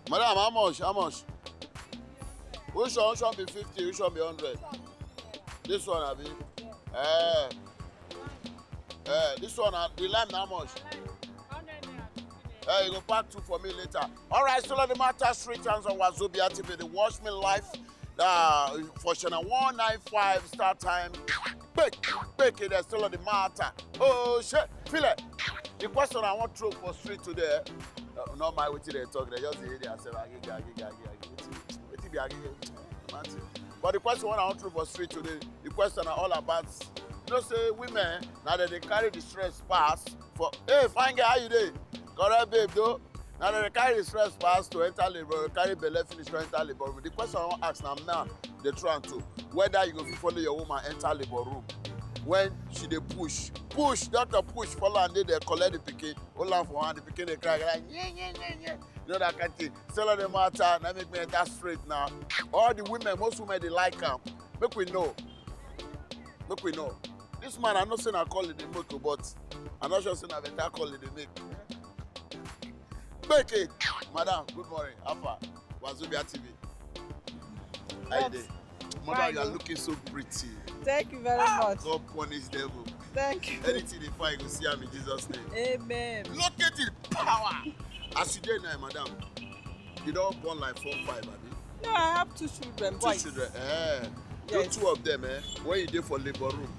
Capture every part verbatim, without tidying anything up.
Madam, how much? How much? Which one? Which one be fifty? Which one be hundred? This one, abi? Eh. Eh, this one, uh, the lime na how much? Eh, you go pack two for me later. All right, still on the matter, street hands on Wazobia T V. They watch me live uh, for channel one nine five Star Time. Quick, quick, they're still on the matter. Oh, shit, feel it. The question I want throw for street today. Uh, not my wetin they talk, they just dey hear themselves. Agege, agege, agege, agege. Wetin, wetin be agege? Nothing. But the question wey I want throw for street today, the question are all about. You know, say women, now that they carry the stress pass for, hey, fine girl, how you dey? Correct, babe, though. Now that they carry the stress pass to enter labor, carry belle finish to enter labor. The question I want ask now, man, the try to whether you go fit follow your woman enter labor room when she dey push, push, doctor push, follow and dey there collect the pikin, hold am for hand, the pikin dey cry like yeah, yeah, yeah, yeah. You know that kind of thing. Still on the matter, now make me enter straight now. All the women, most women they like am. Make we know. Make we know. This man, I know say na call it the motor, but I'm not sure say na better call it the make. Make it. Madam, good morning. Alpha, Wazobia T V. How you dey? Mother, you are looking so pretty. Thank you very much. God punish devil. Thank you. Anything they find, you go see am in Jesus' name. Amen. Look at the power. As you dey now, madam, you don born like four, five, abi? No, I have two children, two boys. Children, eh. Yes. Those two of them, eh, when you dey for labor room,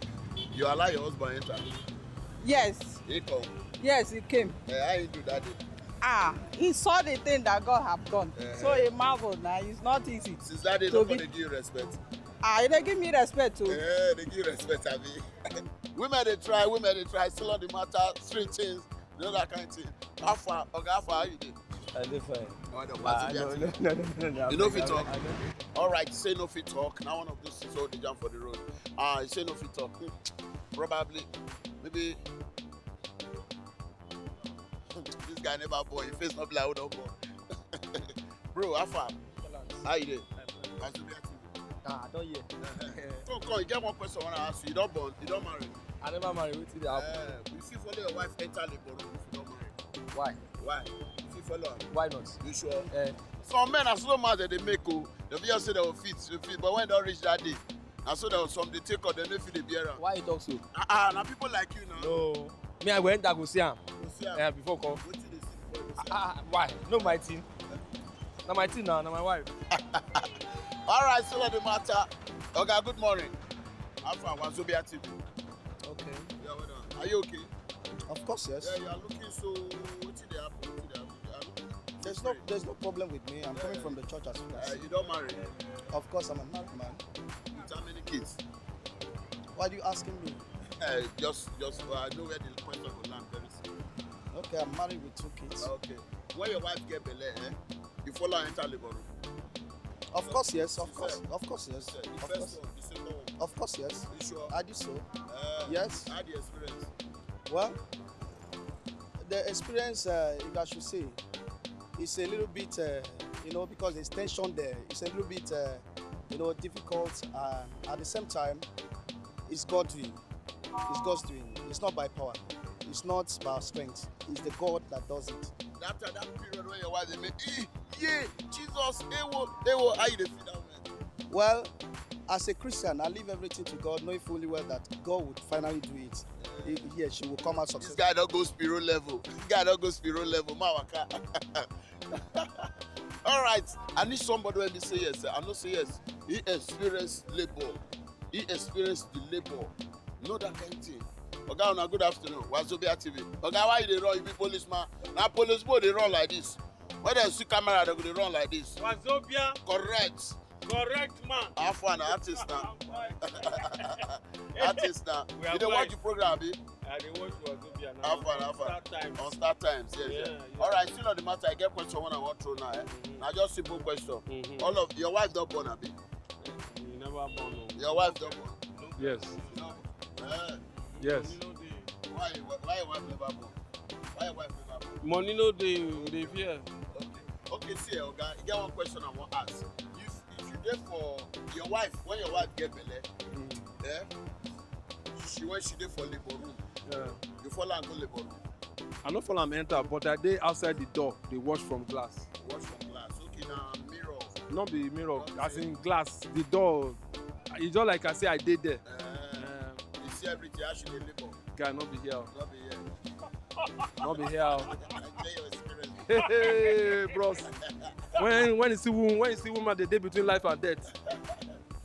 you allow your husband enter? Yes. He come? Yes, he came. Eh, how he do that day? Ah, he saw the thing that God have done. Eh. So he marveled now. It's not easy. Since that day, nobody give you respect? Ah, they give me respect too. Eh, they give respect, abi? Women they try, women they try, still on the matter, street things, you know that kind of thing. How far? Okay, how far are you dey? I dey fine. Oh, the Ah, Wazobia no, T V. No, no, no, no, no, You know if you talk. All right, say no fit talk. Now one of those things all the jam for the road. Ah, you say no fit talk. Hmm. Probably, maybe this guy never born. His face not be like who don born. Bro, how far? How you dey? Wazobia T V. Ah, I don hear. Uh-huh. So, come, you get one question I wanna ask you. You don born? You don marry? I never marry. Wetin dey happen? Uh, you fit follow your wife enter labor room if you don marry? Why? Why? You fit follow am? Why not? You sure? Eh. Some men are so mad that they make o. They fit just say they will fit, they fit. But when they reach that day, and so that some they take up, they no fit dey bear am. Why you talk so? Ah, ah, na people like you now. No. Me, I go enter, go see am. Go see am. Eh, before come. Wetin dey see before you see am? Ah, ah, why? No, my thing. Na my thing now, na my wife. All right, so the matter. Oga, good morning. How far? Wazobia T V. Okay. Yeah, well done. Are you okay? Of course, yes. Yeah, you are looking so. Wetin dey happen? Wetin dey happen? You are looking There's no, different. There's no problem with me. I'm coming Yeah. from the church as you can Uh, see. You don marry? Of course, I'm a married man. With how many kids? Why are you asking me? Uh, just, just uh, I know where the question will land very soon. Okay, I'm married with two kids. Okay. When your wife get belle, eh? You follow her enter labor room? Of course, yes. Of She course, said, of course, yes. she said, the Of first course. one, the second one. Of course, yes. You sure? I do so. Uh, Yes. How the experience? Well, the experience, uh, if I should say, is a little bit, uh, you know, because there's tension there. It's a little bit, uh, you know, difficult. Uh, at the same time, it's God doing. It's God's doing. It's not by power. It's not by our strength. It's the God that does it. That time, that period when your wife dey make, "Eh, yeah, Jesus, ewo, ewo," how you dey feel that moment? Well, as a Christian, I leave everything to God, knowing fully well that God would finally do it. He, he or she will come out This successful. guy don go spiro level. This guy don go spiro level. Ma waka. All right. I need somebody wey be say yes. I know say yes. He experienced labor. He experienced the labor. Know that kind of thing. Oga, una good afternoon. Wazobia T V. Oga, why you dey run? You be policeman. Na police boy dey run like this. When dem see camera, dem go dey run like this. Wazobia. Correct. Correct man. How far na artist na? Artist na. We are You dey watch fine. the program, abi? I dey watch Wazobia now. How far, how far? Star Times. On Star Times, yes, Yeah, yes. yeah. All right, still on the matter, I get question one I want throw now. Eh? Mm-hmm. Na just simple question. Mm-hmm. All of your wife don born, abi? You never born, no. Your wife don born. Yes. No. Eh. Yes. Money no dey. Why, why, why your wife never born? Why your wife never born? Money no dey, we dey fear. Okay. Okay, see, eh, Oga, I get one question I wan ask. If, if you dey for your wife, when your wife get belle, Mm. eh, she, when she dey for labor room, Yeah. you follow am go labor room. I no follow am enter, but I dey outside the door, dey watch from glass. Watch from glass. So in a mirror. No be mirror, as in glass, the door. E just like I say I dey there. Uh, you see everything, actually labor. Guy, no be here. Not be here. No be here. Enjoy your experience. Hey, bros. When when you see woman, when you see woman, they dey between life and death.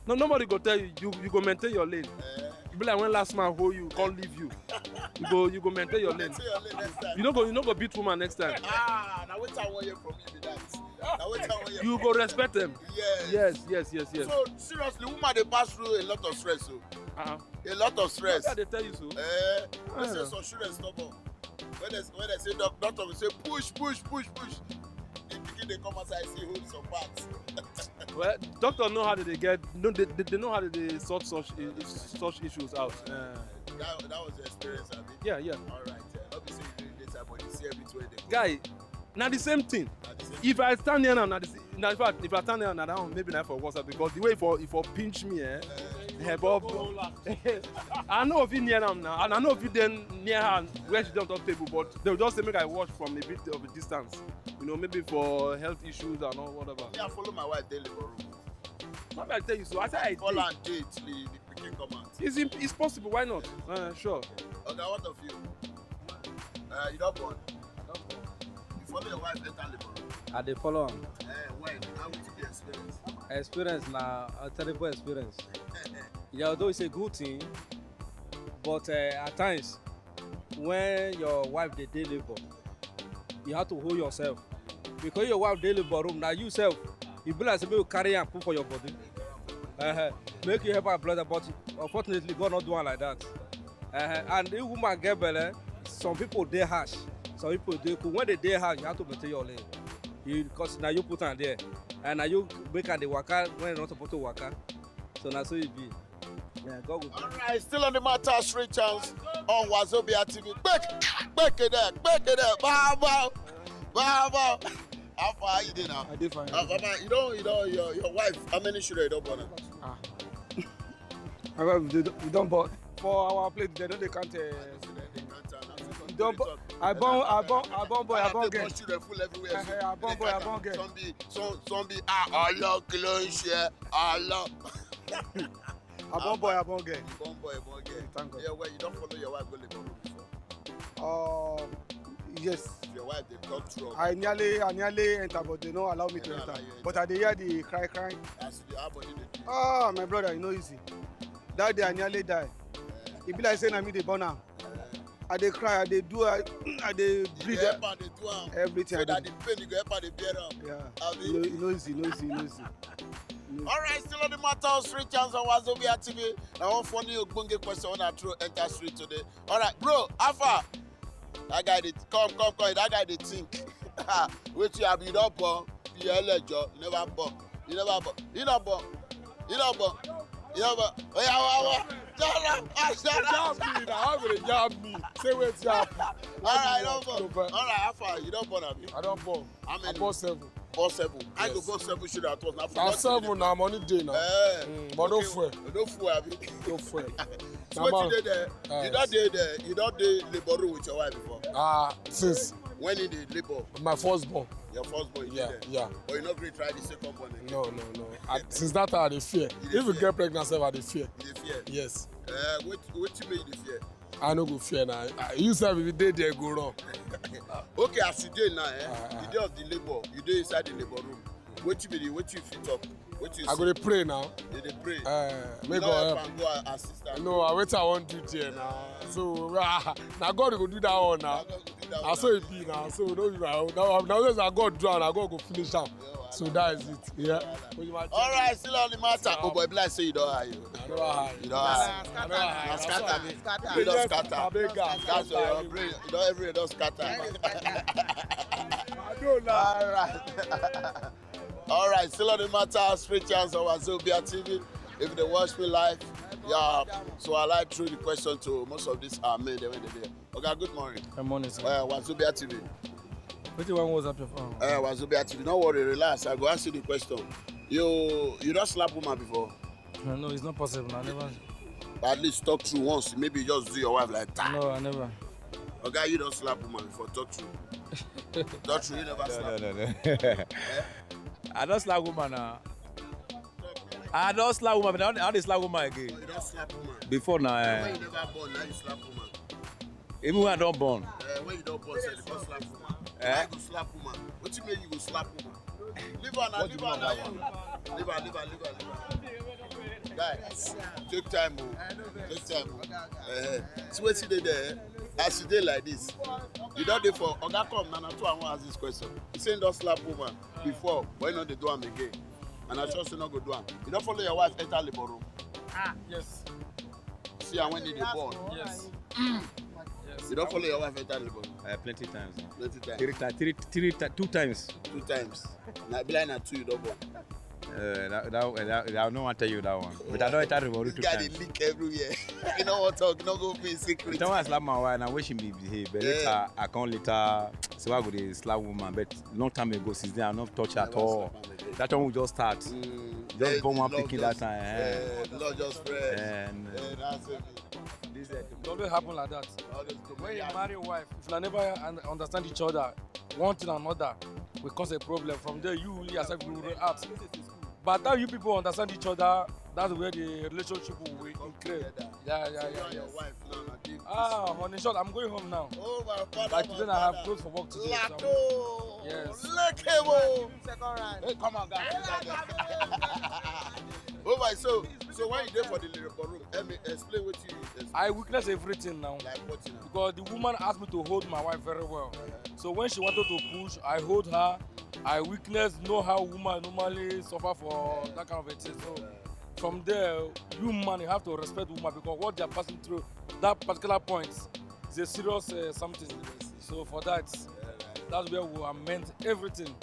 No, nobody go tell you. You you go maintain your lane. Uh, You be like when last man hold you, can't leave you. You go you go maintain your lane. See your lane next time. You no go you no go beat woman next time. Ah, now wait I want you from me be that. Now wait I want you. You go respect them. Yes. Yes, yes, yes, yes. So seriously, woman they pass through a lot of stress. So Uh-huh. A lot of stress. Yeah, they tell you so. Eh, I say Ah. some children stubborn. When they when they say doc, doctor will say push, push, push, push. The pikin they come outside see hold some parts. Well, doctor know how they dey get. No, they, they, they know how they dey sort such i- such issues out. Uh, That, that was the experience, abi. Yeah, yeah. All right. Yeah. Not be say you do it later, but you see everything they go. Guy, na the same thing. At the same If I stand near am, na the same. Na in fact, if I stand near am, na that one maybe na for WhatsApp because the way for if for pinch me, eh, eh, but I know if you near am now, and I know if you then near her where she don't talk table, but they'll just say make I watch from a bit of a distance. You know, maybe for health issues and all whatever. Me, I follow my wife daily for room. What I tell you so? I say I Follow dey. And date the, the pikin come out. It's, im- it's possible. Why not? Uh, sure. Okay, what of you? Uh, you don't born. You follow your wife enter labor room. I dey follow am. Eh, when? How would you be experience? Experience na a terrible experience. Yeah, although it's a good thing, but uh, at times when your wife dey dey labor, you have to hold yourself because your wife dey labor room na you sef you be like say make you carry am put for your body. Uh-huh. Make you help her brother, but unfortunately God no do am like that. Uh-huh. And if woman get belle, some people dey harsh, some people dey cool. When they dey harsh, you have to maintain your lane. You because na you put am there, and na you make am dey waka when you no suppose to waka. So na so e be. Yeah, God go. All right, still on the matter, street chance on Wazobia T V. Back, back it there, back it there, bow, bow, bow, bow. How far are you there now? I dey fine. Uh, Baba, you don't, you don't, your, your wife, how many children you don't born? Ah. My wife, we don, we don born. For our plate, they don't dey count. Uh, you don bo- I born, I born, I born boy, I born girl. Children full everywhere. Eh, eh, I born boy, I born girl. Some be, some, some be, ah, Allah, kilo share, Allah. I born boy, I born girl. You born boy, born girl. Thank God. Yeah, well, you don't follow your wife go labor room before. Uh, yes. Your wife, they talk through. I nearly, I nearly enter, but they no allow me to enter. But I dey hear the cry, cry. As you have body, they do. Ah, my brother, you know easy. That day I nearly die. E be like say na me dey born am. I dey cry, I dey do, I, I dey You bleed. go help her, they do am. Everything So I that dey the pain, you go help her, they bear am. Yeah. Abi? No, no easy, no easy, no easy. All right, still on the matter of street chance on Wazobia T V. Now, one funny ogbonge question on our throw enter street today. All right, bro, how far? That guy did come, come, come. That guy did think. Wait, you have you don't born? You elejo, you never born. You never born. You not born. You not born. You not born. Oh yeah, wow, wow. Shut up, ah, shut up. Jab me now. How gonna jab me? Say wait, jab me. All right, don't born. All right, how far? You don't born, abi? I don't born. How I many? born seven. Born seven. I go Yes. Born seven should at once. Na seven na money dey now. Eh. Mm, but no Okay. fuel. No fuel, abi? No fuel. So Na what man. You did there? You Yes. Don't did there. You don't did labor room with your wife before. Ah, since When you did labor, my first born. Your first born, you Yeah, did there. Yeah. But you not gree try the second born again. No, no, no. I, since that time, I dey fear. You dey If you fear? Get pregnant, sef, I dey fear. You dey fear. Yes. Uh, what what you make you dey fear? I no go fear now. Ah, you sef, if you dey there, go run. Okay, as you dey now, eh? Ah, ah. The day of the labor, you dey inside the labor room. What you be the what you fit up? What you I go dey pray now. They dey pray. Uh, You may no God help help. And go and assist am. No, I wait. I wan do there now. So ah, na God go do that one now. Na God go do that Na one. So e be now. So no, na na na na God do am. Na God go finish am. So that is it. Yeah. All right, still on the matter. Oh boy, bless say you don't hire you. I don't hire. You don't hire. I don't hire. Na scatter. Scatter. You don't Yes, scatter. Abeg, ah, That's why your scatter. Brain, you don't everywhere don't scatter. I don't know. All right. All right, still on the matter, street chance on Wazobia T V. If they watch me live, yeah. So I like throw the question to most of these are men. They went there. Okay, good morning. Good morning, sir. Uh, Wazobia T V. Wetin one was happen for? Uh, Wazobia T V. Don't worry, relax. I go ask you the question. You you don't slap woman before? No, no, it's not possible. I never. But at least talk through once. Maybe you just do your wife like that. No, I never. Okay, you don't slap woman before. Talk through. Talk through. You never No, slap. no, no, no. I don slap woman na. I don slap woman, but I don, I don dey slap woman again. You don slap woman. Before na, When eh, you never born, now you slap woman. Even when I don born. Uh, when you don born, sef, you go slap woman. Eh? You go slap woman. Wetin make you go slap woman? Leave her na, What leave do her you na. mean by Leave her, leave her, leave her, leave her. Guy, take time o. Take time o. Eh, see wetin dey there. As you dey like this, you don dey for oga come na, na two I wan ask this question. He say he don slap woman before, but he no dey do am again. And I sure say no go do am. You don follow your wife enter labor room. Yes. See am when he dey born. Yes. You don follow your wife enter labor room Uh, plenty times. Na. Plenty times. Three times, three, three, ti- two times. Two times. Na be like na two you don born. Uh, that, that, that, that, I no wan tell you that one. But I don enter Revoru two This guy dey times. Leak everywhere. You no wan talk, no go be secret. The time I slap my wife, na when she misbehave. But Yeah. Later, I come later. So I go dey slap woman. But long time ago, since then I no touch her at Never all. Slap am again. That one we just start. Mm. Just born one Love pikin that just- time, eh. Eh, love just spread. And Eh, that's it. This is It always happen like that. All those go When you marry. Marry wife, if you never un- understand each other, one thing another will cause a problem. From there, you yourself will react. But now you people understand each other, that's where the relationship will increase. Together. Yeah, yeah, So you yeah, and your yes. Wife now, na dey Ah, on in short, I'm going home now. Oh my father, Like my today, I have father. clothes for work today. So. Lato. Yes. Lekebo. Second round. Hey, come on, guys. Oh my, so so when you dey for the labor room, let me explain wetin you explain. I witness everything now. Like what you know. Because the woman asked me to hold my wife very well. So when she wanted to push, I hold her. I witness, know how woman normally suffer for that kind of a thing. So from there, you man, you have to respect woman because what they're passing through that particular point is a serious uh, something. So for that, that's where we amend everything.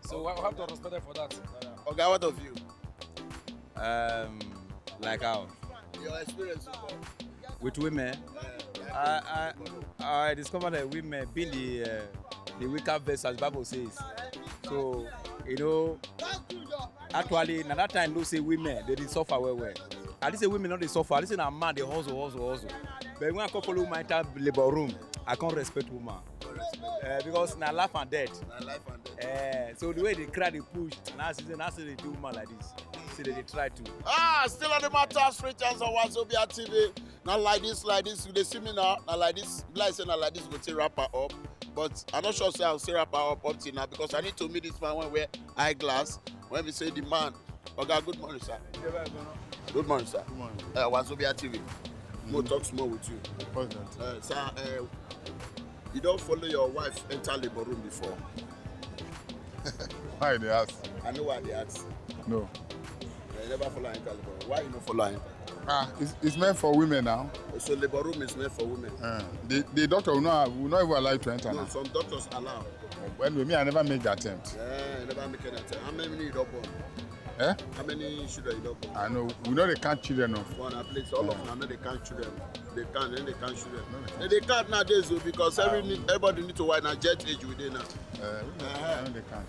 So I have to respect her for that. Oga, what of you? Um, like how? Your experience so far. With women, I, I, I discovered that women being the, uh, the weaker vessel, as Bible says. So, you know, actually, na that time, no say women, they dey suffer well, well. I didn't say women no dey suffer. I didn't say na man dey hustle, hustle, hustle. But when I come follow woman enter labor room, I can't respect woman. Uh, because na life and death. Na life and death. Uh, so the way they cry, they push. Now see, now see they do woman like this. See they, they try to. Ah, still on the matter, Street Chance on Wazobia T V. Now like this, like this, you dey see me now. Now like this, like say now like this, go take wrap her up. But I'm not sure say I'll still wrap her up up till now because I need to meet this man when wear eyeglass. When we say the man, Oga, good morning, sir. Good morning, sir. Good morning. Uh, Wazobia T V. We'll talk small with you. What's that? Uh, sir, uh, you don't follow your wife enter labor room before. Why they ask? I know why they ask. No. You never follow her enter labor room. Why you no follow her enter? Ah, it's, it's meant for women now. So labor room is meant for women. Uh, the, the doctor will not, will not even allow you to enter No, now. Some doctors allow. Anyway, me, I never make the attempt. Eh, you never make any attempt. How many you don't born? Eh? How many children you don't born? I know. We know they count children of. One at least all of them, I know they count children. They count, then they count children. No, they And they count nowadays o, because every need, everybody need to why na jet age we dey now. Uh, we know, I know they count.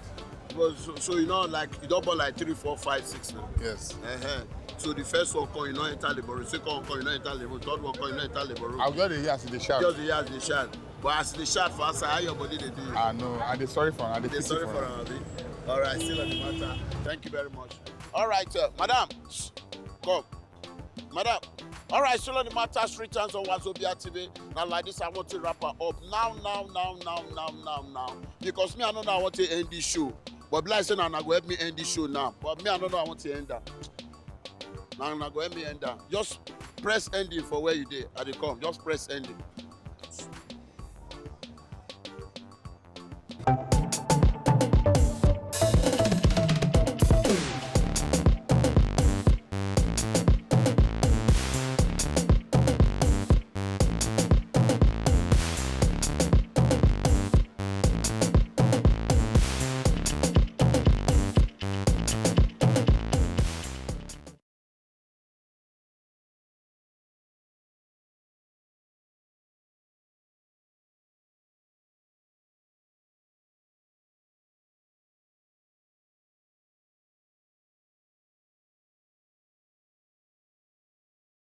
But so, so you know, like you don't born like three, four, five, six now. Yes. Uh-huh. So the first one come, you no enter labor room. Second one come, you no enter labor room. Third one come, you no enter labor room. I'll get the years they shout. Just the years they shout. But as they shout for outside, how your body dey do you? I know. I dey sorry for am. I dey They pity sorry for for am. am. Abi? All right, still on the matter. Thank you very much. All right, uh, madam, come, madam. All right, still on the matter. Street Chance on Wazobia T V. Now like this, I want to wrap her up now, now, now, now, now, now, now. Because me, I know now I want to end this show. But be like say now, now go help me end this show now. But me, I don't know I want to end that. Now, now go help me end that. Just press ending for where you dey. I dey come. Just press ending.